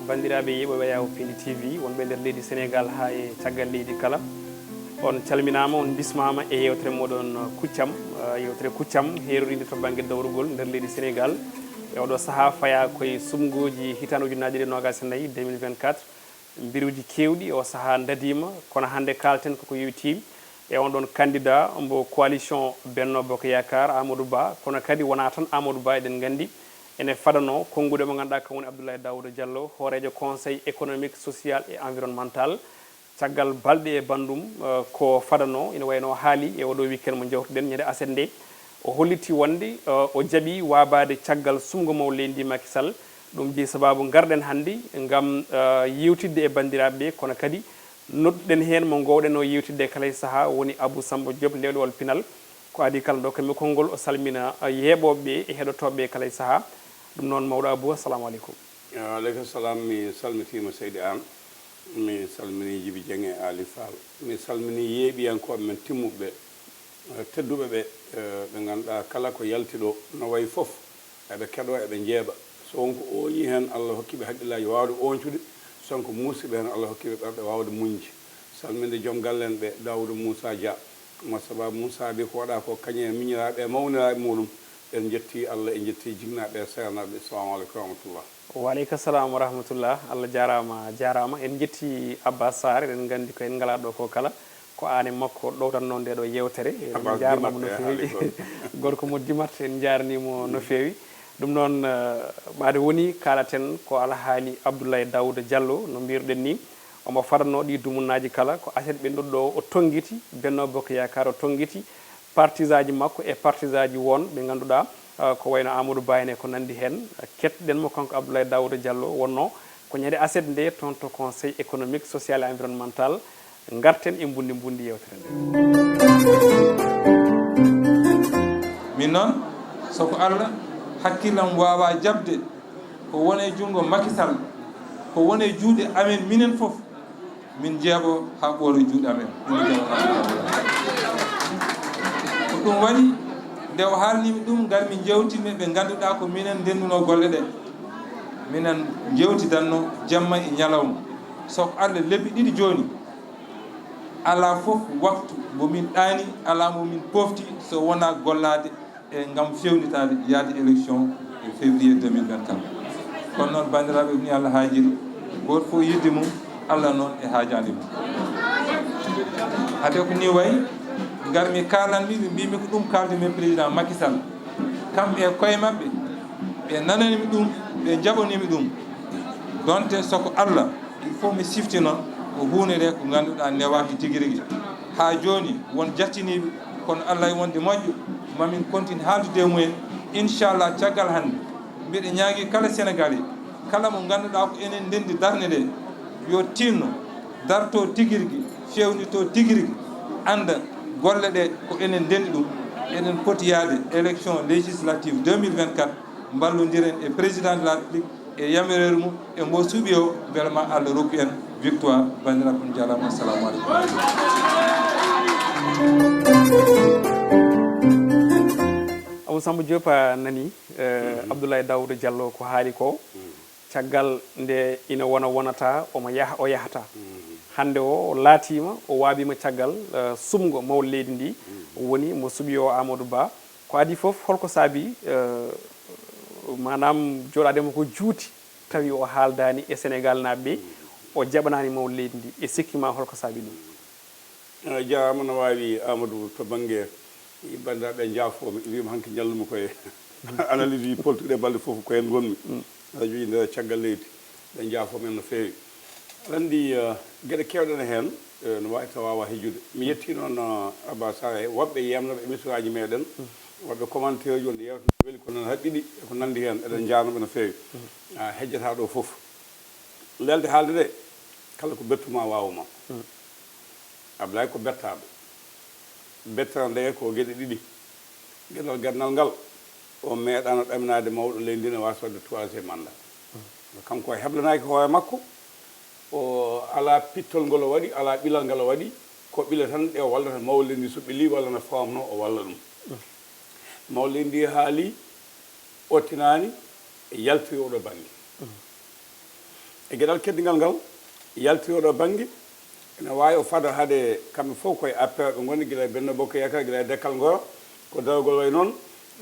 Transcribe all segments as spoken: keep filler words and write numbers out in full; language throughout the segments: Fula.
Banndiraaɓe yeeɓooɓe Yawo Pindi T V, wonɓe nder leydi Senegaal haa e caggal leydi kala, on calminaama, on mbismaama e yeewtere mooɗon Kuccam. Eh, yeewtere Kuccam heeroriinde to bannge dawrugol nder leydi Senegaal. E oɗo sahaa fayaa koye sumngooji hitaande ujunnaje ɗiɗi e noogas e nayi, deux mille vingt-quatre. Mbiruuji keewɗi oo sahaa ndadiima, kono hannde kaalten koko yowitii e on ɗon candidat mbo coalition Benno Bokk Yaakaar, Amadou Ba. Kono kadi wonaa tan Amadou Ba, eɗen nganndi ene fadanoo konnguɗi mo ngannduɗaa kam woni Abdoulaye Daouda Diallo, hooreejo Conseil économique, social et environnemental. Caggal balɗe e banndum, eh, ko fadanoo, ina wayi no haali e oɗo weekend mo njawtuɗen, ñande aset nde, o hollitii wonde, eh, o jaɓii waabaade caggal sumngo maw leydi ndi Macky Sall. Ɗum jeyi sabaabu ngarɗen hannde ngam, eh, yeewtidde e banndiraaɓe ɓe, kono kadi nodduɗen heen mo ngoowɗen o yeewtidde kala e sahaa, woni Abou Samba Diop, ndewɗowal pinal. Ko adii kala, ndokken mo konngol, o salmina, eh, yeeɓooɓe ɓe e heɗotooɓe ɓe kala e sahaa. Ɗum noon, mawɗo Abou, assalamu aleykum. Waaleykum salam, mi salmitiima seydi Aan, mi salminii Jibi Jeŋ e Aali Faal, mi salminii yeeɓiyankooɓe men timmuɓe ɓe, eh, tedduɓe ɓe, eh, ɓe ngannduɗaa kala ko yalti ɗo no wayi fof, eɓe keɗoo, eɓe njeeɓa. So won ko ooñii heen, Allah hokki ɓe haqqillaaji waawde ooñtude, so won ko muusi ɓe heen, Allah hokki ɓe ɓerɗe waawde muñde. Salminde joom galle en ɓe, Daawuda Muusaa Jah, mo sababu Muusaa ɓe ko waɗaa ko, kañum e miñiraaɓe e mawniraaɓe muɗum, en njettii Allah, en njettii jinnaaɓe e seernaaɓe. Assalamu aleykum wa rahmatullah. Wa aleyka salam wa rahmatullah. Allah jaaraama, jaaraama. En njetti Abbas Sarr, eɗen nganndi ko en ngalaa ɗo ko kala. Ko aan e makko ɗowtatnoo nde ɗo yeewtere. Eɗen Abbas njaarnoo mo Dimat no e feewi. Haali ko. Gorko mo Dimat, en njaarnii mo no feewi. Ɗum noon, eh, ɓaade woni kaalaten ko alhaali Abdoulaye Daouda Diallo, no mbiruɗen ni. Omo fadanoo ɗi dumunnaaji kala. Ko aset ɓennuɗo ɗo o tonngiti, Benno Bokk Yaakaar o tonngiti. Partisaaji makko e partisaaji won ɓe ngannduɗaa, ah, ko wayno Amadou Ba en e ko nanndi heen. Keɗɗen mo kanko Abdoulaye Daouda Diallo wonnoo ko ñande aset nde toon to Conseil économique, social et environnemental. Ngarten e mbundi mbundi yeewtere nde. Min noon, so ko Allah, hakkillam waawaa jaɓde ko woni e junngo Macky Sall, ko woni e juuɗe amen minen fof, min njeeɓo haa ɓooyoo juuɗe amen. Min njeeɓo haa ɓooyoo. Ko ɗum waɗi, nde o haalnii mi ɗum, ngar min njeewtidii ɓe ngannduɗaa ko minen ndennunoo golle ɗe. Minen njeewtidanno jamma e ñalawma. So ko Allah, lebbi ɗiɗi jooni, alaa fof waktu mbo min ɗaani, alaa mbo min pofti so wonaa gollaade e ngam feewnitaade yaade élection e février deux mille vingt-quatre. Kono noon, banndiraaɓe, ko ni Allah haajiri, gooto fof yiɗde mum, Allah noon e haajaade mum. Hade ko ni wayi, ngar mi kaalan mi, ɓe mbii mi ko ɗum kaaldi mi président Macky Sall. Kamɓe e koye maɓɓe, ɓe nanani mi ɗum, ɓe njaɓani mi ɗum. Donte so ko Allah, il faut mi siftino ko huunde nde ko ngannduɗaa newaaki tigi rigi. Haa jooni, won jattiniiɓe, kono Allah e wonde moƴƴo, ma min continue haaldude e mumen. Inchallah, caggal hannde, mbiɗa ñaagii kala Sénégalais, kala mo ngannduɗaa ko enen ndenndi darnde nde, yo tinno, darto tigi rigi, feewnito tigi rigi, annda golle ɗe ko enen ndenndi ɗum. Eɗen poti yaade élection législative deux mille vingt-quatre, mballondiren e président de la République e yamiroore mum e mbo suɓi o, mbele ma Allah rokku en victoire. Banndiraaɓe, on njaaraama. Assalamu aleykum. Abou Samba Diop, a nani, eh, Abdoulaye Daouda Diallo ko haali ko. Caggal nde ina wona wonata, omo yaha, o yahata. Hannde o, o laatiima, o waabiima caggal, eh, suɓngo mawɗo leydi ndi, woni mo suɓi o Amadou Ba. Ko adii fof, holko saabii, eh, maanaam jooɗaade mo ko juuti, tawi o haaldaani e Senegaalnaaɓe ɓe, o jaɓanaani mawɗo leydi ndi? E sikki ma, holko saabii ɗum? Eh, jaaraama no waawi, Amadou, to bannge banndiraaɓe njaafoo mi, wiima hanki njallumi koye analyse ji politique ɗe balɗe fof ko heen ngonmi. Aɗa jogii nder caggal leydi, ɓe njaafoo mi no feewi. Aɗa anndi, eh, geɗe keewɗe ne heen, eh, no waawi tawa waawaa hejjude. Mi yettii noon, eh, Abba Sarr e woɓɓe yeemnooɓe émission aji meeɗen, woɓɓe commentaire ji wonde yeewtere weli ko noon haɓɓiɗi e ko nanndi heen, eɗen njaarnoo ɓe no feewi. Ah, hejjata ɗo fof. Lelde haalde de, kala ko bettu ma waawu ma. Ablaye ko bettaaɗo. Bettere nde ko geɗe ɗiɗi. Geɗal gandal ngal, o meeɗaano ɗaminaade mawɗo leydi ndi ne waasa waɗde troisième mandat. Kanko o heblanaaki hoore makko, o alaa pittol ngol o waɗi, alaa ɓilal ngal o waɗi, ko ɓile tan ɗe o wallata mawɗo leydi ndi so ɓilii walla no fawatnoo o walla ɗum. Mawɗo leydi ndi haali, o tinaani, yaltiri oɗo bannge. E geɗal keddigal ngal, yalti oɗo bannge, ene waawi o fada hade kamɓe fof koye A P R ɓe ngoni, gila e Benno Bokk Yaakaar, gila e Dekkal Ngoro, ko darogol wayi noon,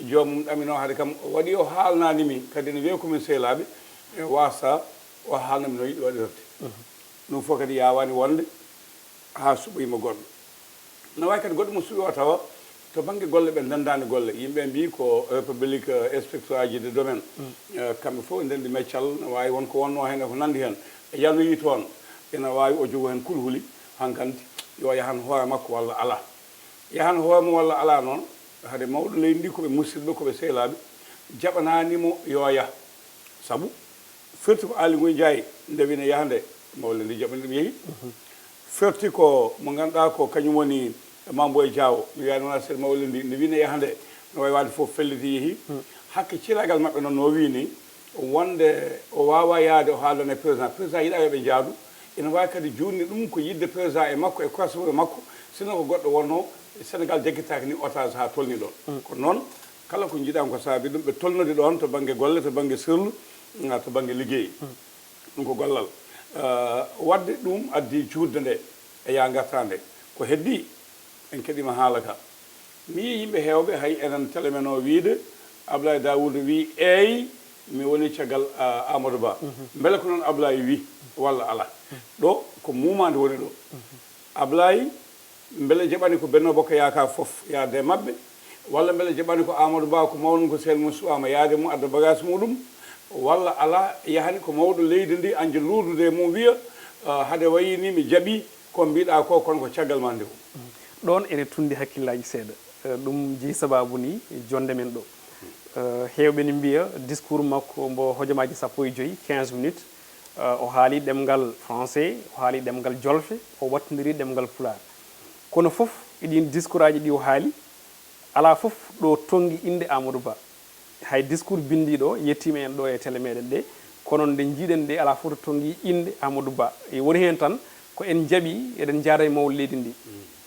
joomum ɗamino hade kam, o waɗi o haalnaani mi, kadi ene wiya ko min sehlaaɓe, e waasa o haalna mi no yiɗi waɗirde. Ɗum fof kadi yaawaani wonde haa suɓoyima goɗɗo. No waawi kadi goɗɗo mo suɓi o tawa to bannge golle ɓe ndenndaani golle. Yimɓe mbii ko République, euh, inspecteur aji de domaine. Euh, kamɓe fof ndenndi meccal, no waawi won ko wonnoo heen e ko nanndi heen. E yanoyi toon, ina waawi o jogo heen kulhuli, hankadi yo yahan hoore makko walla alaa. Yahan hoore mum walla alaa noon, hade mawɗo leydi ndi ko ɓe musidɓe, ko ɓe sehlaaɓe, jaɓanaani mo yo yah. Sabu, firti ko Aly Ngouille Ndiaye nde wine yahde, mawle ndi jaɓani ɗum yehi. Firti ko mo ngannduɗaa ko kañum woni Mame Boye Diao, mi wiyani wona seeɗa mawle ndi, nde wine yahde, no wawi wade fof felliti yehi. Hakke cilagal maɓɓe noon no wini wonde o wawa yaade o haalana e président. Président yiɗa yoɓe jaadu. Ina wawi kadi juutni ɗum ko yidde président e makko e correspondant makko, sinno ko goɗɗo wonno Sénégal jaggittaaki ni otage ha tolni ɗon. Kono noon, kala ko jiɗan ko saabi ɗum, ɓe tolnodi ɗon to bangge golle, to bangge sirlu, ah, to bangge liggey. Ɗum ko gollal. Ah, wadde ɗum addi juutde nde e ya ngarta nde. Ko heddi, en keɗima haala ka. Mi yii yimɓe heewɓe, hay enen télé men o wiide, Ablaye Daouda wi, eey, mi woni caggal, ah, Amadou Ba. Mbele ko noon Ablaye wi, walla ala? Ɗo ko muumande woni ɗo. Ablaye, mbele jaɓani ko Benno Bokk Yaakaar fof yaade e maɓɓe? Walla mbele jaɓani ko Amadou Ba, ko mawɗum ko seen mum suɓaama yaade mum adda bagage muɗum? Walla ala, yahani ko mawɗo leydi ndi anja luurdude e mum wiya, ah, hade wayi ni mi jaɓi ko mbiɗa ko, kono ko caggal ma ndewu. Ɗoon ene tunndi hakkillaaji seeɗa. Eh, ɗum jeyi sabaabu ni jonnde men ɗo. Eh, heewɓe ne mbiya discours makko mbo hojomaaji sappo e joyi, quinze minutes, eh, o haali ɗemngal français, o haali ɗemngal jolfe, o wattindiri ɗemngal pulaar. Kono fof e ɗiin discours aji ɗi o haali, alaa fof ɗo tonngi innde Amadou Ba. Hay discours binndiiɗo yettiima en ɗo e télé meɗen ɗe, kono nde njiiɗen ɗe alaa fof to tonngi innde Amadou Ba. E woni heen tan ko en njaɓi, eɗen njaada e mawɗo leydi ndi.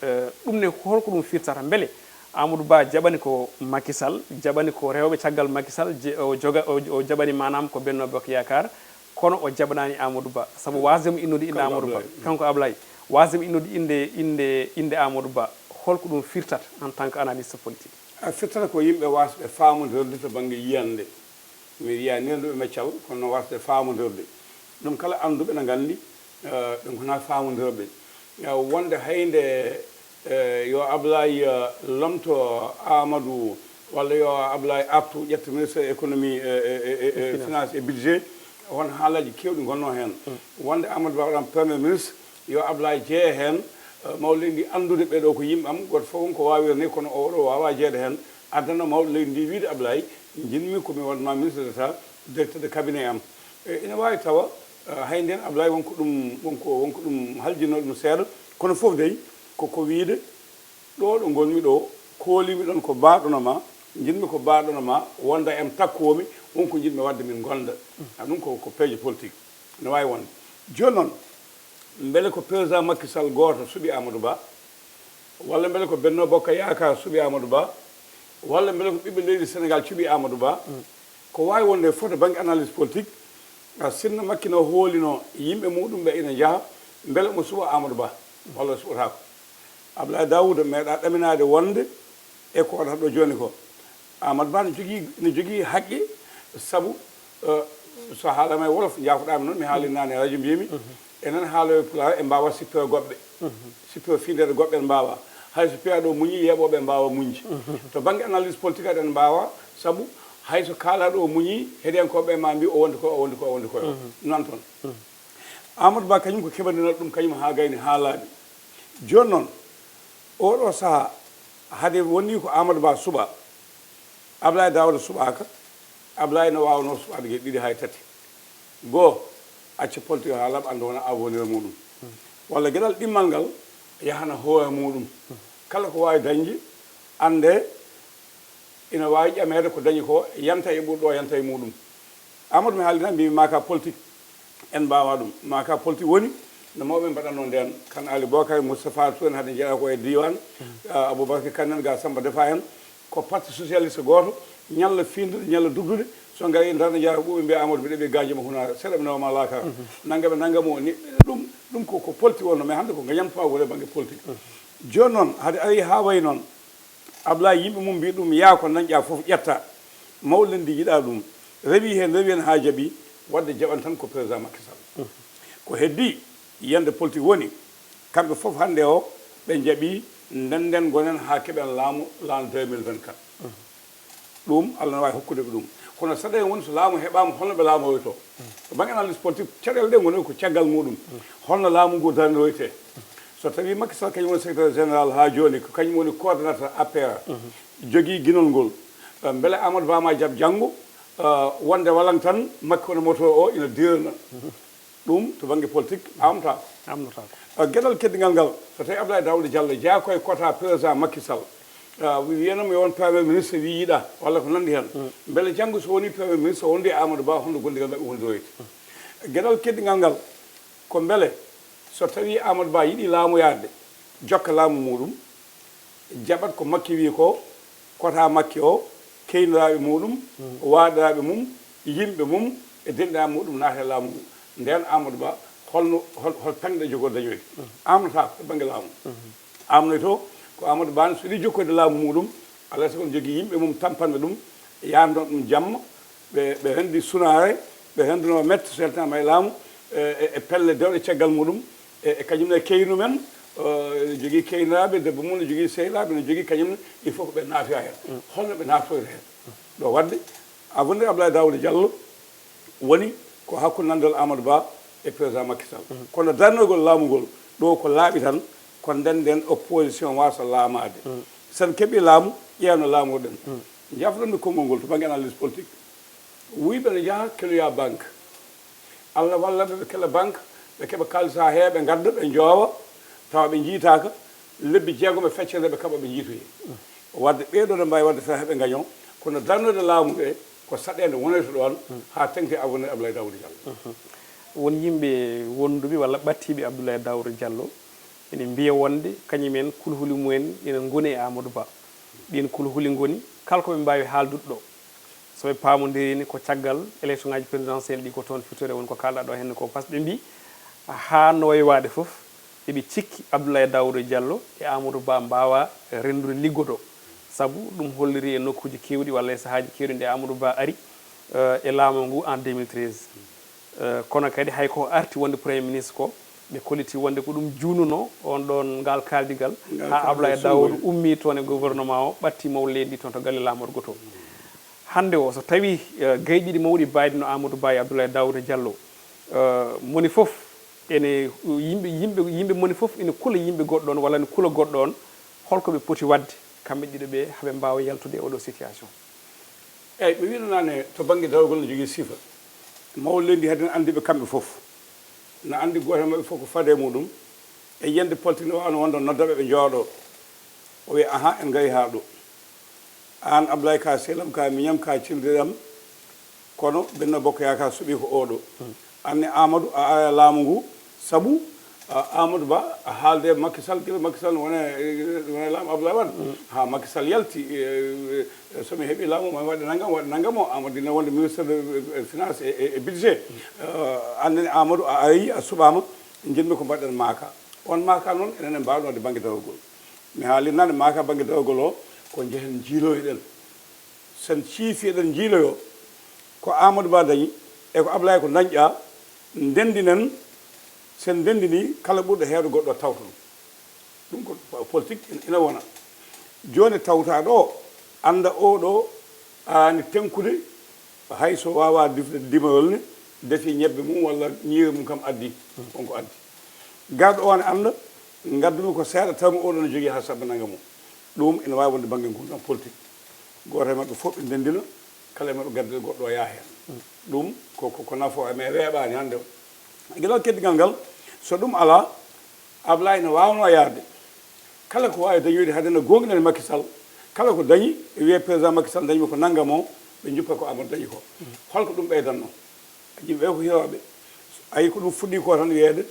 Eh, ɗum ne holko ɗum firtata? Mbele Amadou Ba jaɓani ko Macky Sall, jaɓani ko rewɓe caggal Macky Sall, je-, o joga-, o, o jaɓani maanaam ko Benno Bokk Yaakaar, kono o jaɓanaani Amadou Ba, sabu waasde mo innude innde Amadou Ba. Kanko Ablaye. Waasde mo innude innde, innde, innde Amadou Ba, holko ɗum firtata en tant que analyste politique? A firtata ko yimɓe waasɓe faamondirde to bannge yiyannde. Mi wiya neenduɓe meccal, kono waasɓe faamondirde. Ɗum kala annduɓe na nganndi, eh, ɗum ko na faamondirɓe. Eh, wonde hay nde, eh, yo Ablaye, eh, lomto Amadou, walla yo Ablaye artu ƴetta ministre économie, eh, eh, eh, eh, finance et budget, won haalaaji keewɗi ngonnoo heen. Wonde Amadou Ba waɗan premier ministre, yo Ablaye jeye heen, eh, mawɗo leydi ndi anndude ɓee ɗo ko yimɓe am, gooto fof won ko waawiri ni, kono oo ɗo waawaa jeyde heen. Addana mawɗo leydi ndi wiide Ablaye, njiɗmi ko mi waɗma ministre d'État, directeur de cabinet am. E, ina waawi tawa, eh, hay ndeen Ablaye won ko ɗum, won ko, won ko ɗum haljinno ɗum seeɗa, kono fof dey ko, ko wiide, ɗo ɗo ngonmi ɗo, koolimi ɗon ko baaɗono ma, njiɗmi ko baaɗono ma, wonda em takkoomi, won ko njiɗmi waɗde min ngonda. A ɗum ko, ko peeje politique. Ene waawi wonde. Jooni noon, mbele ko président Macky Sall gooto suɓi Amadou Ba, walla mbele ko Benno Bokk Yaakaar suɓi Amadou Ba, walla mbele ko ɓiɓɓe leydi Sénégal cuɓi Amadou Ba? Ko waawi wonde fof to bannge analyse politique, a, sinno Macky no hoolino yimɓe muɗum ɓe ina njaha, mbele omo suɓa Amadou Ba, walla o suɓataako? Abdoulaye Daouda meeɗa ɗaminaade wonde e ko waɗata ɗo jooni ko. Amadou Ba no jogii, no jogii haqqe, sabu, eh, so haalama e wolof, njaafoɗaami noon, mi haalii naane e radio, mbiymi, enen haaloɓe pulaar en mbaawa sippere goɓɓe. Sippere fiindeede goɓɓe en mbaawa. Hay so piyaaɗo muñi, yeeɓooɓe en mbaawa muñde. To bannge analyse politique aɗen mbaawa, sabu hay so kaalaaɗo o muñi, heɗiyankooɓe ma mbi o wondi ko, o wondi ko, o wondi ko. Noon toon. Amadou Ba kañum ko keɓandinal ɗum kañum haa gayni haa laaɓi. Jooni noon, oɗo sahaa, hade woni ko Amadou Ba suɓa, Ablaye Daouda suɓaaka, Ablaye no waawnoo suɓaade geɗe ɗiɗi hay tati. Goo, acca politique haa laaɓa, annda wona avenir muɗum. Walla geɗal ɗimmal ngal yahana hoore muɗum. Kala ko waawi dañde, annde ina waawi ƴameede ko dañi ko, yanta e ɓurɗo o, yanta e muɗum. Amadou, mi haalii tan, mbimi ma ka politique, en mbaawa ɗum. Ma ka politique woni no mawɓe mbaɗatnoo ndeen, Kan Ali Bokar, Moustapha Touré, hade jeyaa ko e diiwaan, ah, Aboubacar Kane en, ga Samba Defa en, ko parti socialiste gooto, ñalla fiindude, ñalla dugdude, Ɗo ngari darde jara ɓuuɓe mbiya Amadou mbiɗa ɓe gaaji mo hunaare seeɗa mi nawama laakara. Nangam e nangam o ni ɗum ɗum ko ko politique wonno mais hannde ko gañantuma woni bangge politique. Jooni noon hade ari ha wayi noon Ablaye yimɓe mum mbi ɗum yaa ko dañƴa fof ƴetta. Mawlendi yiɗa ɗum, rewi heen rewi heen ha jaaɓi. Wadde jaɓan tan ko président Macky Sall. Ko heddi yiyande politique woni kamɓe fof hannde o ɓe jaaɓi ndenden gonen ha keɓen laamu l'an deux mille vingt-quatre. Ɗum Allah ne waawi hokkude ɓe ɗum. Kono saɗa en woni so laamu heɓaama holno ɓe laamoroyto? To bangge analyse politique caɗeele ɗe ngoni ko caggal muɗum. Holno laamu ngu darniroyte? So tawi Macky Sall kañum woni secrétaire général ha jooni ko kañum woni coordonnateur A P R, jogii ginol ngol, eh, mbele Amadou Ba ma jaɓ janngo, eh, wonde walang tan Macky woni moto o ina dirna. Ɗum to bangge politique amtako. Amnotako. Eh, geɗal keddigal ngal so tawi Abdoulaye Daouda Diallo jeyaa koye kota président Macky Sall, eh, wiyanam yo won premier ministre wi yiɗa walla ko nandi heen. Mbele janngo so woni premier ministre o wondi e Amadou Ba holno gondigal maɓɓe wondiroyde? Geɗal keddigal ngal ko mbele so tawi Amadou Ba yiɗi laamoyaade jokka laamu muɗum, jaɓat ko Makki wi ko, kota Makki o, keyniraaɓe muɗum, waaɗiraaɓe mum, yimɓe mum e denɗinaaɓe muɗum naata e laamu ngu. Ndeen Amadou Ba holno hol hol peŋɗe jogoo dañoyde? Amnotaako e bannge laamu. Amnoyto ko Amadou Ba ne so yiɗi jokkoyde laamu muɗum, alaa e sago ne jogii yimɓe mum tampanɓe ɗum, yaarno ɗum jamma, ɓe ɓe renndi sunaare, ɓe rennduno mette so yaltinaama e laamu, e e- e pelle dewɗe caggal muɗum, e e kañum ne keynu men, o, ene jogii keynaaɓe, debbo mum ne jogii sehilaaɓe, ene jogii kañum ne, il faut ko ɓe naatoya heen. Holno ɓe naatoyta heen? Ɗo waɗde avenir Abdoulaye Daouda Diallo woni ko hakkunde nanndal Amadou Ba e président Macky Sall. Kono darnogol laamu ngol ɗo ko laaɓi tan, ko ndenden opposition waasa laamaade. Sen keɓi laamu, ƴeewno laamoɗen. Jafɗon mi konngol ngol to bannge analyse politique. Wuyɓe no njaha keloya banque. Allah walla ɓe, ɓe kela banque, ɓe keɓa kaalis haa heewa, ɓe ngadda, ɓe njoowa, tawa ɓe njiitaaka. Lebbi jeegom e feccere ɓe kaɓa, ɓe njiitoyi. Wadde ɓeeɗo ne mbaawi wadde feere haa ɓe ngaño, kono darnude laamu ɓe ko saɗeende wonoyta ɗoon haa teŋti avenir Abdoulaye Daouda Diallo. Won yimɓe wonduɓe walla ɓattiiɓe Abdoulaye Daouda Diallo ene mbiya wonde kañum en kulhuli mumen ene ngoni e Amadou Ba. Ɗiin kulhuli ngoni kala ko ɓe mbaawi haaldude ɗo, so ɓe paamondiriino ko caggal élection ngaji présidentielle ɗi ko toon firtoyta woni ko kaalɗaa ɗo henne ko. Par ce que ɓe mbii haa noowewaade fof eɓe cikki Abdoulaye Daouda Diallo e Amadou Ba mbaawaa renndude liggodo. Sabu ɗum holliri e nokkuuji keewɗi walla e sahaaji keewɗi nde Amadou Ba ari, eh, e laamu ngu en deux mille treize. Eh, kono kadi hay ko arti wonde Premier Ministre ko, ɓe kolliti wonde ko ɗum juununo on ɗon ngal kaaldigal, haa Abdoulaye Daouda ummii toon e gouvernement o, ɓatti mawlendi toon to galle laamorgo to. Hannde o, so tawii, eh, gayɗiɗi mawɗi mbaydi no Amadou Ba e Abdoulaye Daouda Diallo, eh, moni fof ene, yimɓe, yimɓe, yimɓe moni fof ene kula yimɓe goɗɗo on walla ene kula goɗɗo on, holko ɓe poti waɗde kamɓe ɗiɗo ɓe haa ɓe mbaawa yaltude e oɗo situation? Eeyi, mi wiino naane to bannge darogol no jogii sifa. Mawɗo leydi hade no anndi ɓe kamɓe fof. No anndi gooto e maɓɓe fof ko fade e muɗum. E yiyannde politique no waawno wonde o nodda ɓe, ɓe njooɗo. O wiya, "Ahan, en ngarii haa ɗo. Aan Ablaye ka sehil am, ka miñam, ka cildiram. Kono Benno Bokk Yaakaar suɓii ko oo ɗo." Aan ne Amadou, a ara e laamu ngu, sabu, a, Amadou Ba, a haalde e Macky Sall, gila Macky Sall wona e, wona e laamu Abdoulaye Wade. Haa Macky Sall yalti, e, e, so mi heɓii laamu, mi waɗa nanngam, waɗa nanngam o, Amadou ina wonde ministre de, e, finance e, e, e budget. Eh, aan ne Amadou, a arii, a suɓaama, njiɗmi ko mbaɗɗen maaka. On maaka noon, enen en mbaawno waɗde bannge darogol. Mi haalii naane maaka bannge darogol o, ko njehen njiiloyoɗen. Sen ciifi eɗen njiiloyo, ko Amadou Ba dañi, e ko Ablaye ko dañƴa, ndenndinen, sen ndenndinii, kala ɓurɗo heewde goɗɗo tawta ɗum. Ɗum ko politique ina wona. Jooni tawtaaɗo o, annda oo ɗo aani teŋkude, hay so waawaa defde dimarol ne, defi ñebbe mum walla ñiiri mum kam addi, wonko addi. Garɗo o ne annda, ngaddumi ko seeɗa, tawmi oo ɗo ne jogii haa sabba nannga mum. Ɗum ina waawi wonde bannge nguurndam politique. Gooto e maɓɓe fof ɓe ndenndina, kala e maɓɓe gadda goɗɗo o yaha heen. Ɗum ko, ko, ko nafo e, mais weeɓaani hannde o. Gila keddigal ngal, so ɗum alaa, Ablaye ne waawnoo yahde. Kala ko waawi dañoyde hade no goonɗinani Macky Sall. Kala ko dañi, ɓe wiya président Macky Sall dañi ko nanngam o, ɓe njuppa ko Amadou dañi ko. Holko ɗum ɓeydanno? Yimɓe ɓe ko hirooɓe. Ayi ko ɗum fuɗɗii ko tan wiyeede,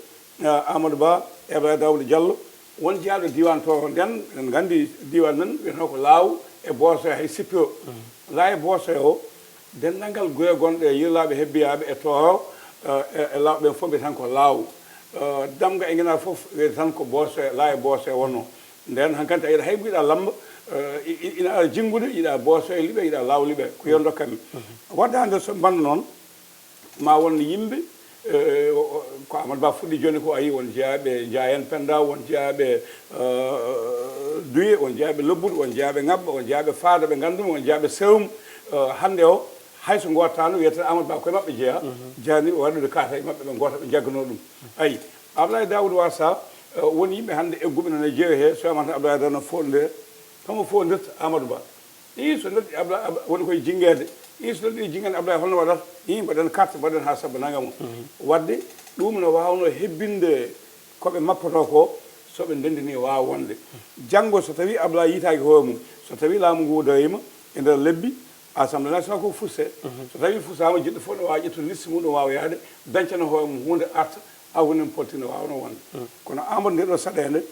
ah, Amadou Ba, Abdoulaye Daouda Diallo, won jeyaaɗo diiwaan to nden, eɗen nganndi diiwaan men wiyetee ko Laaw e Boosoya hay sippiro. Laaw e Boosoya o, Denndaangal guye gonɗe e yirlaaɓe hebbiyaaɓe e Tooro, eh, e, e Laaw ɓen fof mbiyata tan ko Laaw. Eh, Damga e Ngenaar fof wiyata tan ko Boosoya, Laaw e Boosoya wonnoo. Nden hankadi a yiɗa hay mbo yiɗa Lamba, eh, i-, i-, ina ara jinngude, yiɗa Boosoya liɓe, yiɗa Laaw liɓe, ko yo ndokkanmi. Wadde hannde so mbanno noon, ma won yimɓe, eh, o-, o-, ko Amadou Ba fuɗɗi jooni ko, a yii won jeyaaɓe Njaayen Pennda, won jeyaaɓe, eh, Duye, won jeyaaɓe Lobbudu, won jeyaaɓe Ŋabba, won jeyaaɓe Faada ɓe nganndumi, won jeyaaɓe Sewum. Eh, hannde o, hay so ngootaano, wiyata Amadou Ba koye maɓɓe jeyaa, jaani o waɗude kaata e maɓɓe ɓe ngoota ɓe njagganoo ɗum. Ayi, Abdoulaye Daouda Wasa, eh, won yimɓe hannde egguɓe noon e jeewe he, so yamanta Abdoulaye Daouda no foonde, kamo foondirta Amadou Ba. Ii, so noddi Abla-, Abla-, woni koye jinngeede. Ii, so noddi jinngeede Ablaye, holno waɗata? Ii, mbaɗen carte, mbaɗen haa sabba nangam o. Waɗde ɗum no waawnoo hebbinde ko ɓe mappotoo ko, so ɓe ndenndinii waawa wonde. Janngo so tawii Ablaye yiytaaki hoore mum, so tawii laamu nguu daroyiima e nder lebbi, Assemblée nationale ko fusse. So tawii fusaama, jiɗɗo fof no waawi ƴettude liste mum, ɗum waawa yahde, dañcana hoore mum huunde, arta, avenir politique no waawnoo wonde. Kono Amadou, nde ɗoo saɗeende,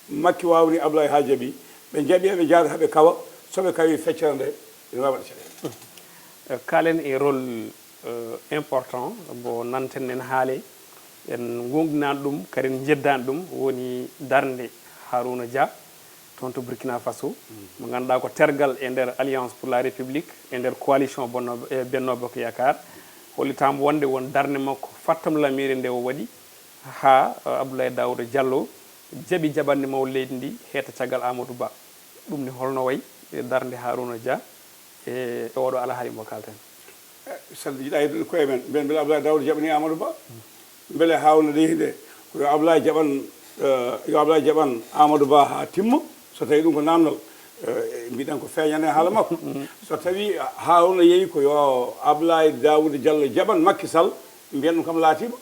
Makki waawni Ablaye haa jaɓi. Ɓe njaɓi, eɓe njaada haa ɓe kawa. So ɓe kawii feccere nde, ina waawi waɗde caɗeele. Kaalen e rôle, euh, important mbo nanten en haale, en goongɗinaani ɗum, kadi en njeddaani ɗum, woni darnde Harouna Dia toon to Burkina Faso, mo ngannduɗaa ko tergal e nder Alliance pour la République, e nder coalition Bonno, e Benno Bokk Yaakaar. Hollitaama wonde won darnde makko fattamlamiire nde o waɗi haa, eh, Abdoulaye Daouda Diallo jaɓi jaɓanɗe mawɗe leydi ndi heeta caggal Amadou Ba. Ɗum ne holno wayi e darnde Harouna Dia e, e oɗo alhaali mo kaalten? Eh, saɗa yiɗa yeddude koye men, mbiyen mbele Abdoulaye Daouda jaɓanii Amadou Ba? Mbele Harouna de hinde ko yo Abdoulaye jaɓan, eh, yo Abdoulaye jaɓan Amadou Ba haa timma, so tawii ɗum ko naamnal, eh, mbiɗen ko feeñani e haala makko. So tawii Harouna yehi ko yo Abdoulaye Daouda Diallo jaɓan Macky Sall, mbiyen ɗum kam laatiima.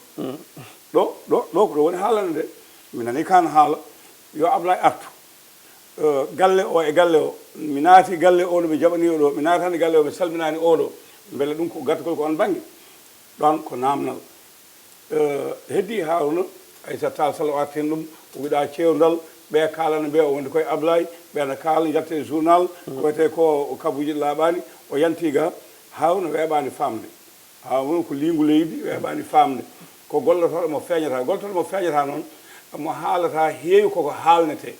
Ɗo, ɗo, ɗo ko ɗo woni haalande nde. Mi nanii kaan haala, yo Ablaye artu. Eh, galle o e galle o, mi naati galle o no mi jaɓanii o ɗo, mi naataani galle o mi salminaani o ɗo. Mbele ɗum ko gattugol ko oon bannge? Ɗoon ko naamnal. Eh, heddii Haaruna, Aissata Tall Sall o arti heen ɗum, o wiɗaa ceewndal, ɓe kaalana ɓe o wondi koye Ablaye, ɓe na kaala njatte e journal, ko wiyetee ko kabuuji laaɓaani, o yanti ga, Haaruna weeɓaani faamde. Haa woni ko liingu leydi weeɓaani faamde. Ko gollotooɗo mo feeñataa. Gollotooɗo mo feeñataa noon, mo haalataa heewi koko haalnetee.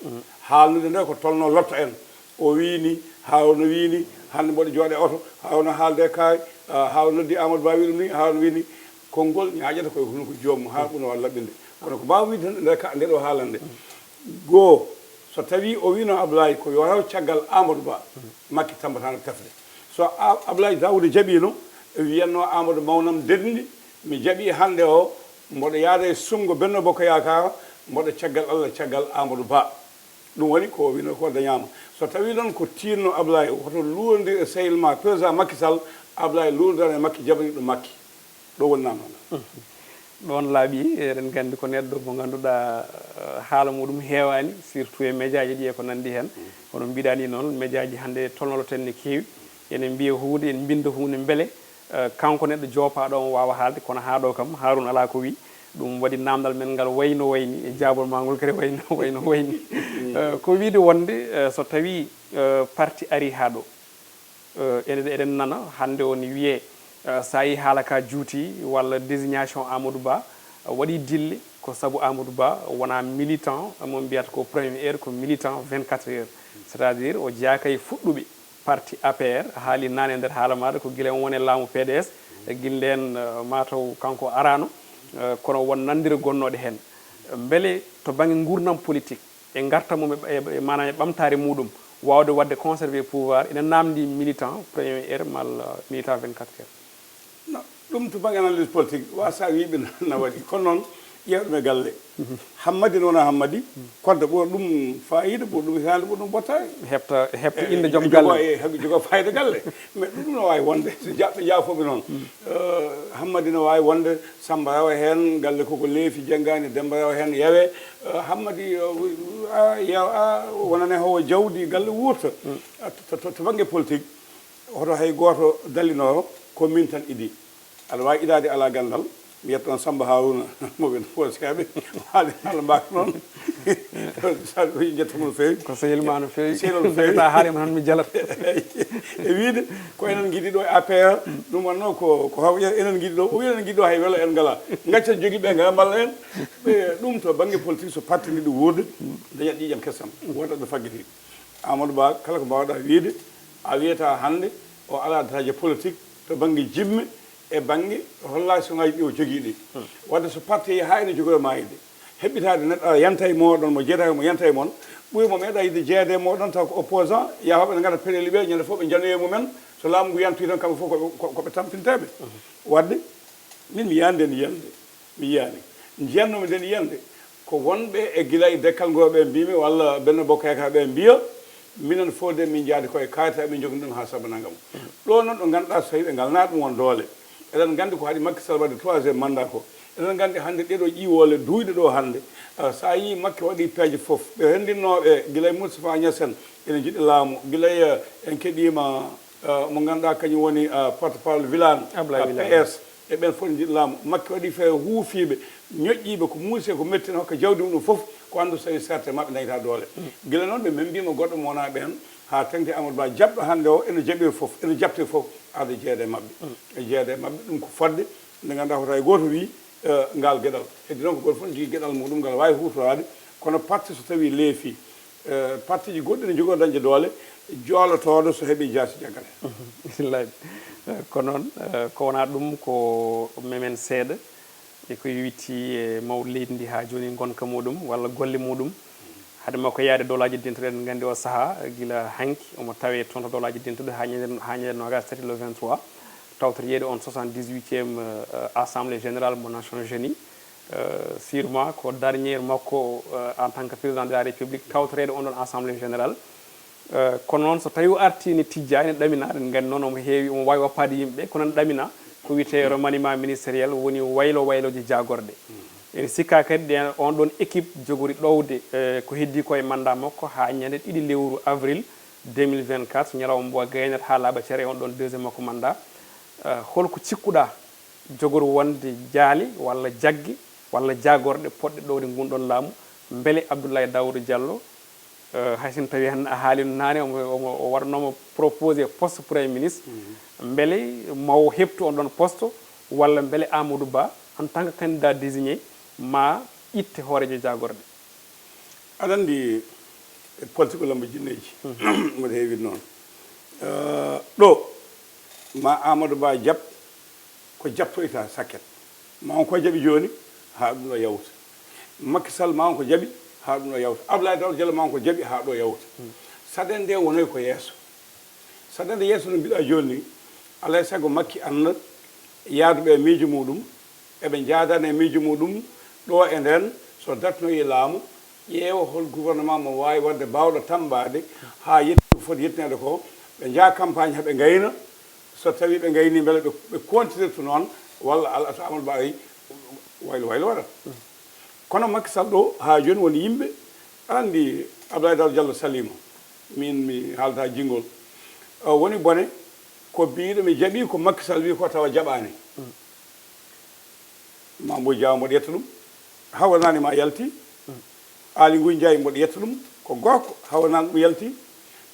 Haalnude nde ko tolnoo lotto en. O wii ni, Haaruna wii ni, hannde mboɗo jooɗe oto, Haaruna haalde kaari, ah, Haaruna noddi Amadou Ba wii ɗum ni, Haaruna wii ni. Konngol ñaaƴata koye hunuko joomum haa ɗum wawa laɓɓinde. Kono ko mbaaw wiide tan e nder ka-, nde ɗo haalande. Goo, so tawii o wiino Ablaye ko yo rew caggal Amadou Ba, Makki tammbataano tefde. So A-, Ablaye Daouda jaɓiino, wiyatnoo Amadou mawnam dedndi, mi jaɓii hannde o, mboɗo yaada e sunngo Benno Bokk Yaakaar, mboɗo caggal Allah, caggal Amadou Ba. Ɗum woni ko o wiino ko dañaama. So tawii noon ko tiinno Ablaye, woto luurondir e sehil ma, président Macky Sall, Ablaye luurondiran e Makki, jaɓaniiɗo Makki. Ɗo woni naamnal ngal. Ɗoon laaɓi, eɗen nganndi ko neɗɗo mo ngannduɗaa, eh, haala muɗum heewaani, surtout e mejaaji ɗi e ko nanndi heen. Kono mbiɗa ni noon, mejaaji hannde tolnoloten ne keewi. Ene mbiya huunde, en mbinnda huunde mbele, eh, kanko neɗɗo joopaaɗo on waawa haalde, kono haa ɗo kam, Haaruna alaa ko wi. Ɗum waɗi naamnal men ngal wayno wayni, e jaabol maa ngol kadi wayno, wayno wayni. Eh, ko wiide wonde, eh, so tawii, eh, parti arii haa ɗo, Eh, ene, eɗen nana hannde o ne wiyee, eh, so a yii haala ka juuti walla désignation Amadou Ba, eh, waɗii dille ko sabu Amadou Ba wonaa militant mo mbiyata ko premier heure, ko militant vingt-quatre heures. C'est-à-dire o jeyaaka e fuɗɗuɓe parti A P R, a haalii naane e nder haala maaɗa ko gila on woni e laamu P D S, eh, gila ndeen, eh, mataw kanko araano, eh, kono won nanndirɗe gonnooɗe heen. Mbele to bannge nguurndam politique, e ngartam mum e, e, e maanaam e ɓamtaare muɗum, waawde waɗde conserver pouvoir, ina naamndii militant premier heure malla militant vingt-quatre heures? Non, ɗum to bannge analyse politique, Wasa wii ɓe na waɗi. Kono noon, ƴeew ɗum e galle. Hammadi no wonaa Hammadi, kodda ɓuri ɗum faayiida, ɓuri ɗum hitaande, ɓuri ɗum bottaari. Heɓta, heɓta innde joom galle. E, e, jogo faayiida galle. Mais ɗum no waawi wonde, so jaɓɓe jaafooɓe noon. Eh, Hammadi no waawi wonde, Samba rewa heen, galle koko leefi, jenngaani, Demmba rewa heen, yawee. Eh, Hammadi, eh, a, yaw-, a, wonane howo jawdi, galle wuurta. A, to, to, to bannge politique, hoto hay gooto dallinoo ko min tan idii. Aɗa waawi idaade alaa ganndal, Mbiyat on Samba Haruna mo ɓen Foosikaaɓe, haali haala mbaaka noon. Saɗa ko jetta mo no feewi. Ko sehil ma no feewi. Sehil no feewi. Ndeeta haalima tan mi jalat. E wiide ko enen ngiɗi ɗo e A P R, ɗum wonno ko ko haw enen ngiɗi ɗo, o wi enen ngiɗi ɗo hay welo en ngala. Ngacca jogi ɓe ngala mballa en. Ɓe ɗum to bannge politique so parti ngiɗi wuurde, dañat ƴiiƴam kesam, wonta ɓe faggiti. Amadou Ba, kala ko mbaawɗa wiide, a wiyata hannde o alaa daraja politique to bannge jimme e bannge relation ngaji ɗi o jogii ɗi. Wadde so parti yehi haa ene jogori maayde, heɓɓitaade neɗɗo ara yanta e mooɗon, mo jeetaa mo yanta e mon, ɓuri mo meeɗa yiɗde jeeyde e mooɗon taw ko opposant, yahooɓe ne ngata peɗeli ɓe, ñande fof ɓe njanoyi e mumen, so laamu ngu yantoyi tan kamɓe fof ko ɓe- ko- ko ɓe tampinteeɓe. Wadde min mi yande ni yande. Mi yiyaani. Njiyatnoomi ndeen yiyannde, ko wonɓe e gila e dekkal ngoo ɓe mbiimi, walla Benno Bokk Yaakaar ɓe mbiya, minen fof de min njaadi ko e kaalis, emin njogani ɗum haa saabu nanngam. Ɗo noon ɗo ngannduɗaa so tawii ɓe ngalnaa ɗum won doole. Eɗen nganndi ko haɗi Macky Sall waɗde troisième mandat ko. Eɗen nganndi hannde ɗeɗo ƴiiwoole duuyɗe ɗo hannde. Ah, so a yii Macky waɗi peeje fof, ɓe renndinnooɓe gila e Moustapha Niasse en, ene njiɗi laamu, gila e, en keɗiima, ah, mo ngannduɗaa kañum woni, ah, porte parole Wilane, Ablaye ah, Wilane. P S. E ɓen fof njiɗi laamu. Makki waɗi feere huufiiɓe, ñoƴƴiiɓe ko muusi e ko metti, ne hokka jawdi mum ɗum fof, ko anndu so tawii serte maɓɓe dañataa doole. Gila noon ɓe membiima goɗɗo mo wonaa ɓeen, haa teŋti Amadou Ba jaɓɗo hannde o, ene jaɓiri fof, ene jaɓtiri fof, aada jeeyda e maɓɓe. E jeeyda e maɓɓe, ɗum ko fodde, nde ngannduɗaa hoto hay gooto wii, eh, ngaal geɗal. Heddi noon ko gooto fof ne jogii geɗal muɗum ngal waawi huutoraade, kono parti so tawii leefii, eh, partiiji goɗɗi ne njogoo dañde doole, joolotooɗo so heɓii jaasi jaggale. Bisimillaahi. Eh, ko noon, eh, ko wonaa ɗum ko memen seeɗa e ko yowitii e mawɗo leydi ndi haa jooni ngonka muɗum walla golle muɗum. Hade makko yahde Dowlaaji Dentuɗi, eɗen nganndi o sahaa, gila hanki omo tawee toon to Dowlaaji Dentuɗi haa ñande, haa ñande noogaas tati le vingt-trois, tawtoreede on soixante-dix-huitième, eh, Assemblée Générale mo Nations Unies. Euh, sûrement ko dernier makko, euh, en tant que président de la République, tawtoreede on ɗon Assemblée Générale. Euh, kono noon so tawii o artii ne tijjaa, ene ɗaminaa, eɗen nganndi noon omo heewi, omo waawi woppaade yimɓe, kono ene ɗaminaa ko wiyetee remaniement ministériel, woni waylo waylooji jaagorɗe. Ene sikkaa kadi ɗen, on ɗon équipe jogori ɗowde, euh, ko heddii ko e mandat makko haa ñande ɗiɗi lewru avril deux mille vingt-quatre, ñalawma mbo gaynata haa laaɓa cere e on ɗon deuxième makko mandat. Euh, holko cikkuɗaa jogori wonde jaali walla jagge walla jaagorɗe potɗe ɗowde ngun ɗon laamu, mbele Abdoulaye Daouda Diallo, eh, hay so tawii hannde a haalino naane, omo, omo, o waɗanooma proposé poste Premier ministre, mbele ma o heɓtu on ɗon poste, walla mbele Amadou Ba, en tant que candidat désigné, ma itte hooreejo jaagorɗe? Aɗa anndi, e politique ko lamba jinneeji. Mboɗo heewi noon. Eh, ɗo, ma Amadou Ba jaɓ ko jaɓtoyta sakket. Ma on ko jaɓi jooni, haa ɗum ɗo yawta. Macky Sall ma on ko jaɓi, haa ɗum ɗo yawta. Abdoulaye Daouda Diallo ma on ko jaɓi, haa ɗo yawta. Saɗende nde wonoy ko yeeso. Saɗende yeeso no mbiɗa jooni ni, alaa e sago Macky annda yaaduɓe e miijo muɗum, eɓe njaadana e miijo muɗum ɗo e nden, so dartinoyi laamu, ƴeewa hol gouvernement mo waawi waɗde baawɗo tambaade haa yetti ko foti yettineede ko, ɓe njaha campagne haa ɓe ngayna, so tawii ɓe ngaynii mbele ɓe, ɓe kontinirta noon, walla alaa so Amadou Ba ari, waylo waylo waɗat. Kono Macky Sall ɗo haa jooni woni yimɓe, aɗa anndi Abdoulaye Daouda Diallo saliima, min mi haalata jinngol. O woni bone ko biiɗo mi jaɓi ko Macky Sall wi ko tawa jaɓaani. Mambo Diaw mboɗo yetta ɗum. Hawa Nani ma yalti. Aly Ngouille Ndiaye mboɗo yetta ɗum. Ko gorko, Hawa Nani ɗum yalti.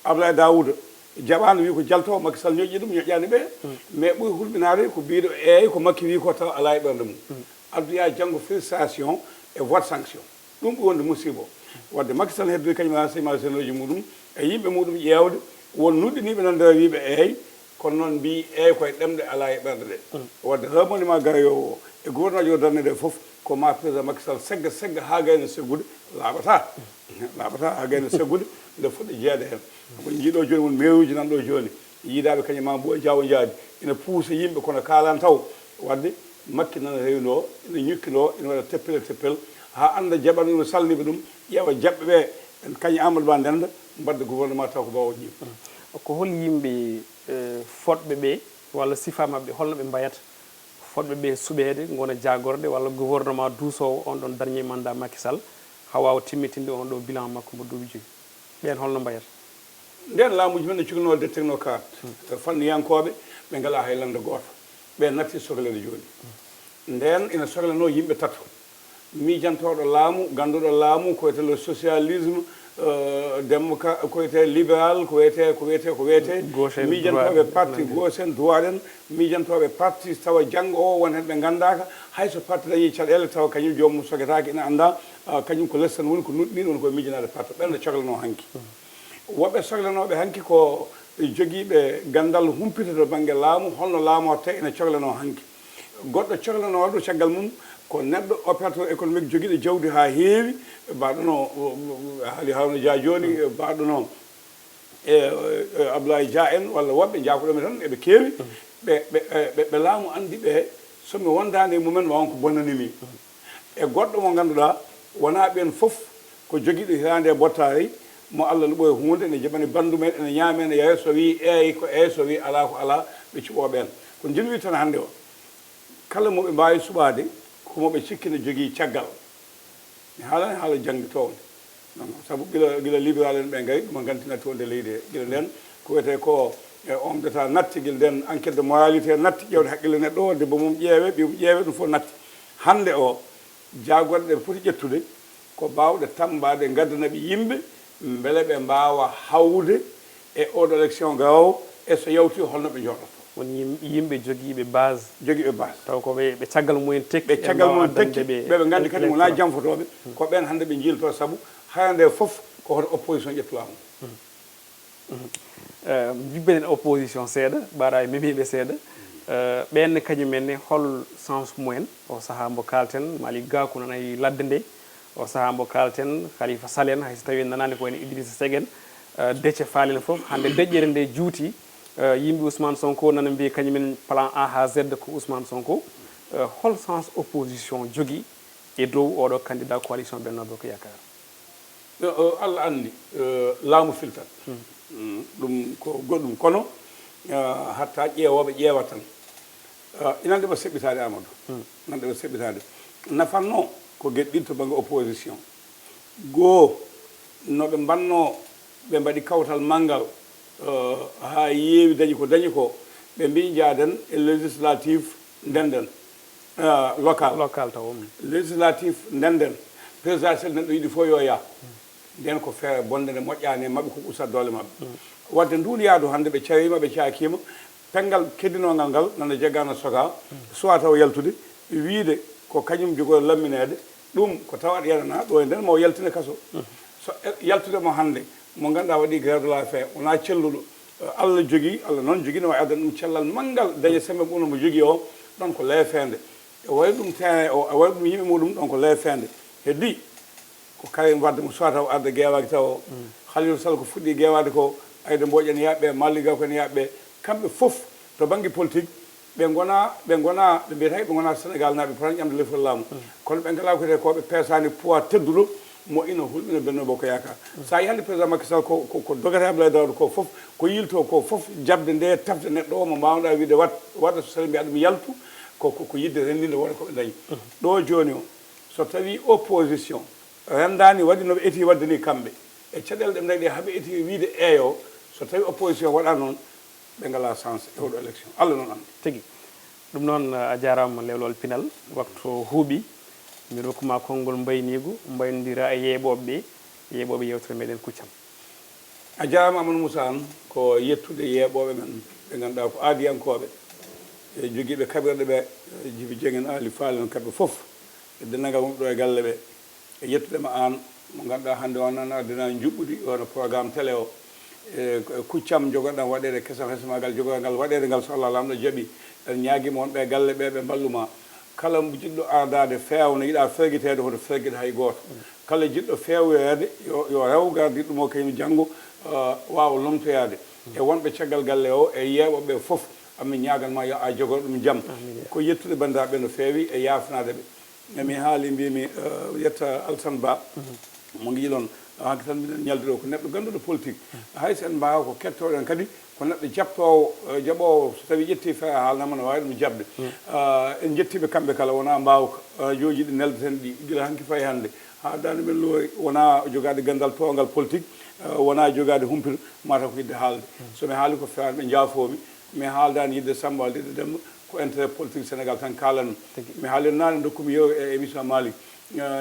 Abdoulaye Daouda jaɓaano wi ko jalto, Macky Sall ñoƴƴi ɗum, ñoƴƴaani ɓe. Mais ɓuri hulɓinaade ko biiɗo eey ko Macky wi ko tawa alaa e ɓernde mum. Addoya janngo frustration e vote sanction. Ɗum ɓuri wonde musibo. Wadde Macky Sall heddoyi kañum renseignement généraux ji muɗum e yimɓe muɗum ƴeewde won nuɗɗiniiɓe nanndira wiiɓe eey, kono noon mbiyi eey koye ɗemɗe alaa e ɓerɗe ɗe. Wadde remaniement garoyoowo o e gouvernement o darnede fof ko ma président Macky Sall segga segga haa gayna seggude laaɓata. Laaɓata haa gayna seggude nde fuɗɗa jeeyde heen. Ko jiiɗo jooni won meeruuji nan ɗo jooni. Yiidaaɓe kañum ma Boy Diaw njaadi ina puusa yimɓe kono kaalan taw. Wadde Makki nana rewi ɗo, ina ñukki ɗo, ina waɗa teppel e teppel, haa annda jaɓanɗo no salniɓe ɗum, ƴeewa jaɓɓe ɓe, en kañum Amadou Ba ndennda, mbaɗda gouvernement taw ko Ba o jiim. Ko hol yimɓe, eh, fotɓe ɓe, walla sifa maɓɓe, holno ɓe mbayata? Fotɓe ɓe suɓeede, ngona jaagorɗe, walla gouvernement duusoowo on ɗon dernier mandat Macky Sall, haa waawa timmitinde on ɗo bilan makko mo duuɓi joyi. Ɓeen holno mbayata? Ndeen laamuuji men no cukalnoo de technocrate, fanniyankooɓe, ɓe ngalaa hay lannda gooto. Ɓe natti sokleede jooni. Ndeen ina soklanoo yimɓe tato, miijantooɗo laamu, gannduɗo laamu, ko wiyetee le socialisme, euh, démocra-, ko wiyetee libéral, ko wiyetee, ko wiyetee, ko wiyetee, miijantooɓe parti gauche en, droit en, miijantooɓe parti tawa janngo o won heen ɓe nganndaaka, hay so parti dañii caɗeele tawa kañum joomum soketaake ina anndaa, ah, kañum ko les tan woni ko nuɗɗini woni koye miijanaade parti, ɓeen no coklanoo hanki. Woɓɓe soklanooɓe hanki ko jogiiɓe ganndal humpito to bannge laamu, holno laamortee ina coklanoo hanki. Goɗɗo coklanooɗo caggal mum ko neɗɗo opérateur économique jogiiɗo jawdi haa heewi, mbaɗono, haali Harouna Dia jooni, mbaɗono e, e Abdoulaye Dia en walla woɓɓe jaafuɗo mi tan eɓe keewi, ɓe, ɓe, ɓe, ɓe laamu anndi ɓe, so mi wondaani e mumen ma won ko bonani mi. E goɗɗo mo ngannduɗaa wonaa ɓeen fof ko jogiiɗo hitaande e bottaari, mo Allah luɓo e huunde, ene jaɓani banndu men, ene ñaama, ene yara, so wii eey ko eey, so wii alaa ko alaa, ɓe cuɓoo ɓeen. Ko njiɗmi tan hannde o, kala mo ɓe mbaawi suɓaade, ko mo ɓe cikki ne jogii caggal. Mi haalani haala janngi toowde. Non, non. Sabu gila, gila libéral en ɓe ngari, ɗum nganntina toonde leydi he. Gila ndeen, ko wiyetee ko, e, homme d'État natti, gila ndeen enquête de moralité natti, ƴeewde haqqille neɗɗo o, debbo mum ƴeewe, ɓiyum ƴeewe, ɗum fof natti. Hannde o, jaagorɗe ɗe poti ƴettude, ko baawɗe tammbaade, ngaddana ɓe yimɓe, mbele ɓe mbaawa hawrude e oɗo élection garoowo, e so yawti holno ɓe njooɗoto. Won yim-, yimɓe jogiiɓe base. Jogiiɓe base. Taw ko ɓe, ɓe caggal mumen tekki, ɓe caggal mumen tekki, ɓe, ɓe nganndi kadi wonaa janfotooɓe, ko ɓeen hannde ɓe njiiltoo, sabu hara nde fof ko hoto opposition ƴettu laamu. Mhm. Eh, njibben opposition seeɗa, mbaɗa e memiiɓe seeɗa. Eh, ɓeen ne kañum en ne, hol sens mumen? O sahaa mbo kaalten, Malick Gakou nana e ladde nde. O sahaa mbo kaalten, Khalifa Sall en, hay so tawii en nanaani ko wayno Idrissa Seck en, eh, Déthié Fall en fof. Hannde deƴƴere nde juuti, eh, yimɓe Ousmane Sonko nana mbiyi kañum en plan A haa Z ko Ousmane Sonko. Eh, hol sens opposition jogii e dow oɗo candidat coalition Benno Bokk Yaakaar? Yo, o, Allah anndi, eh, laamu filtat. Mm, ɗum ko goɗɗum. Kono, eh, hatta ƴeewooɓe ƴeewa tan. Eh, ina nde ɓe seɓɓitaade, Amadou. Ina nde ɓe seɓɓitaade. Nafanno ko geɗe ɗiɗi to bannge opposition. Goo, no ɓe mbanno, ɓe mbaɗi kawtal manngal, eh, haa yeewi dañi ko dañi ko, ɓe mbii njaaden e législatif ndenden, eh, local. Local taw, mm. Législatif ndenden, présidentiel neɗɗo yiɗi fof yo yah. Nden ko feere bonde nde moƴƴaani e maɓɓe, ko ɓurta doole maɓɓe. Mm. Wadde ndun yaadu hannde ɓe cariima, ɓe caakiima, penngal keddinoongal ngal nana jaggaa no sokaa, mm, suwaa taw yaltude, wiide ko kañum jogoo lammineede, ɗum ko tawa aɗa yananaa, ɗo e nder ma o yaltine kaso. Mm. So e-, yaltude mo hannde, mo ngannduɗaa waɗi grève de la faim, wonaa celluɗo, eh, Allah jogii, Allah noon jogii no waawi addan ɗum cellal manngal, daña semmbe mum no mo jogii o, ɗon ko leefeende. E waɗi ɗum terrain o, e waɗi ɗum yimɓe muɗum, ɗon ko leefeende. Heddi, ko Karim Wade mo suwaa taw arde geewaaki taw o. Mm. Khalifa Sall ko fuɗɗi geewaade ko, Aïda Mbodj en yaaɓe, Malick Gakou en yaaɓe, kamɓe fof to bannge politique, ɓe ngonaa, ɓe ngonaa, ɓe mbiyata ɓe ngonaa Sénégal naaɓe, ɓe potani ƴamde lefol laamu. Mm. Kono ɓe ngalaa ko wiyetee ko ɓe peesaani poids tedduɗo mo ina hulɓina Benno Bokk Yaakaar. Mm. So a yii hannde président Macky Sall ko, ko, ko dogata Abdoulaye Daouda ko fof, ko yiltoo ko fof, jaɓde nde tafde neɗɗo o mo mbaawɗaa wiide wat, waɗa so sali mbiyaa ɗum yaltu, ko, ko, ko yiɗde renndinde wonde ko ɓe ndañi. Mm. Ɗo jooni o, so tawii opposition renndaani waɗi no ɓe etii waɗde ni kamɓe, e caɗeele ɗe ɓe ndañi ɗe, haa ɓe etii wiyde eeyo, so tawii opposition waɗaa noon, ɓe ngalaa chance e oɗo élection. Allah noon anndi. Tigi. Ɗum noon, a jaaraama, Lewlewal Pinal. Waktu o huuɓi. Mi rokku ma konngol mbayniigu, mbaynondira e yeeɓooɓe ɓe, yeeɓooɓe yeewtere meɗen Kuccam. A jaaraama, Amadou Moussa Anne. Ko yettude yeeɓooɓe men, ɓe ngannduɗaa ko aadiyankooɓe, e jogiiɓe kaɓirɗe ɓe, e Jibi Dieng en, Aali Faal en, kamɓe fof, e denndaangal wonɓe ɗo e galle ɓe. E yettude ma aan, mo ngannduɗaa hannde o nan ardina njuɓɓudi, wano programme télé o. E, e Kuccam jogoɗen waɗeede, Kesam Hesmaagal jogoɗen ngal waɗeede ngal, so Allah Laamɗo jaɓi, en ñaagii ma wonɓe e galle ɓe, ɓe mballu ma. Kala mo jiɗɗo ardaade feewna, yiɗaa fergiteede, hoto fergit hay gooto. Kala jiɗɗo feewoyaade, yo, yo rew gardiiɗo ɗum o, kañum janngo, eh, waawa lomtoyaade. E wonɓe caggal galle o, e yeeɓooɓe ɓe fof, amin ñaagan ma yo a jogor ɗum jam. Amiin. Ko yettude banndiraaɓe no feewi e yaafnaade ɓe. E mi haali, mbiimi, eh, yetta Alsan Ba, mo ngiilon, hanki tan mbiɗen ñaldi ɗo, ko neɗɗo gannduɗo politique. Hay so en mbaawa ko kettooɗen kadi, ko neɗɗo jaɓtoowo, eh, jaɓoowo, so tawii ƴettii feere haalnama, no waawi ɗum jaɓde. Eh, en njettii ɓe kamɓe kala, wonaa mbaawka, eh, jooji ɗi neldeten ɗi, gila hanki fayi hannde. Haa daande men loori, wonaa jogaade ganndal toowngal politique, eh, wonaa jogaade humpito, mataw ko yiɗde haalde. So mi haali ko feewaani, ɓe njaafoo mi, mi haaldaani yiɗde Sammba walla yiɗde Demmba, Ko intérêt politique Sénégal tan kaalanmi. Mi haalirnaani ndokkumi yeru e émission Mali.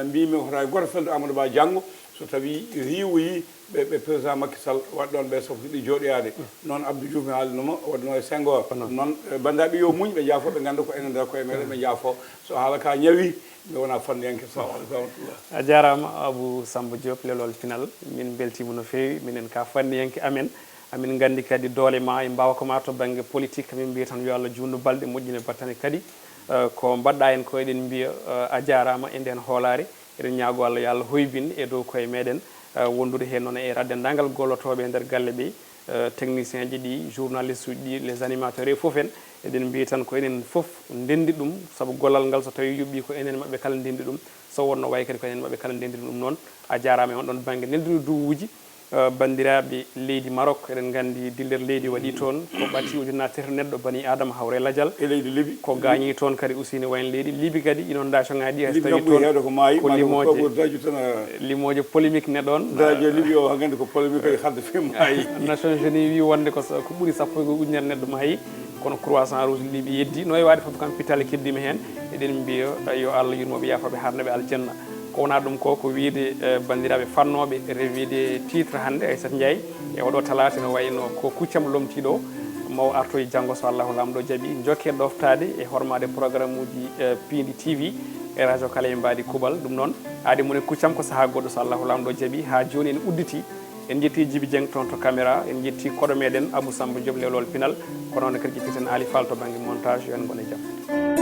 Mbimi hota goto feldo Amadou Ba janngo, so tawi riiwoyi ɓe ɓe président Macky Sall waɗ ɗon ɓe softuɗi jooɗoyaade. Noon Abdou Diouf mi haalino mo waɗno e Senghor. Noon, eh, banndiraaɓe yo muñ, ɓe jaafo, ɓe ngannda ko enen nder koye meɗen ɓe jaafo. So haala ka ñawi, mi wona fanniyanke. Salamu aleykum wa rahmatullah. A jaaraama Abou Samba Diop, lelol pinal. Min mbeltiima no feewi, minen ka fanniyanke amen. Amin nganndi kadi doole ma e mbawka ma to bannge politique. Min mbiya tan yo Allah juutnu balɗe, moƴƴina battane kadi. Eh, ko mbaɗɗa en ko eɗen mbiya, eh, a jaaraama e nden hoolaare. Eɗen ñaago Allah yo Allah hoybin e dow koye meɗen, eh, wondude heen noon e raɓɓe denndaangal gollotooɓe e nder galle ɓe, eh, technicien ji ɗi, journaliste uji ɗi, les animateurs e fof en. Eɗen mbiya tan ko enen fof ndenndi ɗum, sabu gollal ngal so tawi yuɓɓi ko enen maɓɓe kala ndenndi ɗum, so wonno wayi kadi ko enen maɓɓe kala ndenndi ɗum. Ɗum noon a jaaraama e on ɗon bannge neldude duwuuji. Eh, banndiraaɓe leydi Maroc, eɗen nganndi diller leydi waɗi toon ko ɓati ujunnaji tati neɗɗo bani Adama hawre lajal. E leydi Libi. Ko gaañi toon kadi aussi ne wayno leydi Libi kadi inondation ngaji ɗi hay so Libi tawi kam ɓuri toon heewde ko maayi, ko maɗa ko limooje, fawɓe daaju tan, eh, limooje polémique ne ɗon. Daaju e Libi o, hannde ko polémique kadi hadde fii maayi. Nations Unies wi wonde ko sa-, ko ɓuri sappo e goho ujunere neɗɗo maayi, kono Croissant Rouge Libi yeddi. No e waade fof kam pittale keddiima heen, eɗen mbiya, eh, yo Allah yurmoɓe yaafoɓe harnaɓe aljanna. Ko wona ɗum ko, ko wiyde, eh, banndiraaɓe fannooɓe revue de titre hannde, Aissata Ndiaye, e oɗo talaata no wayno ko kuccam lomtiiɗo, maw artoy janngo so Allahu Laamɗo jaɓi. Njokke ɗoftaade e hormaade programme uji, eh, Piindi T V e radio kala e mbaadi kuuɓal. Ɗum noon, aadi mon e kuccam ko sahaa goɗɗo so Allahu Laamɗo jaɓi. Haa jooni en udditi. En njetti Jibi Dieng toon to caméra, en njetti koɗo meɗen Abou Samba Diop lelol pinal, ko noon kadi ƴettiten Ali Fall to bannge montage, yo en ngon e jam.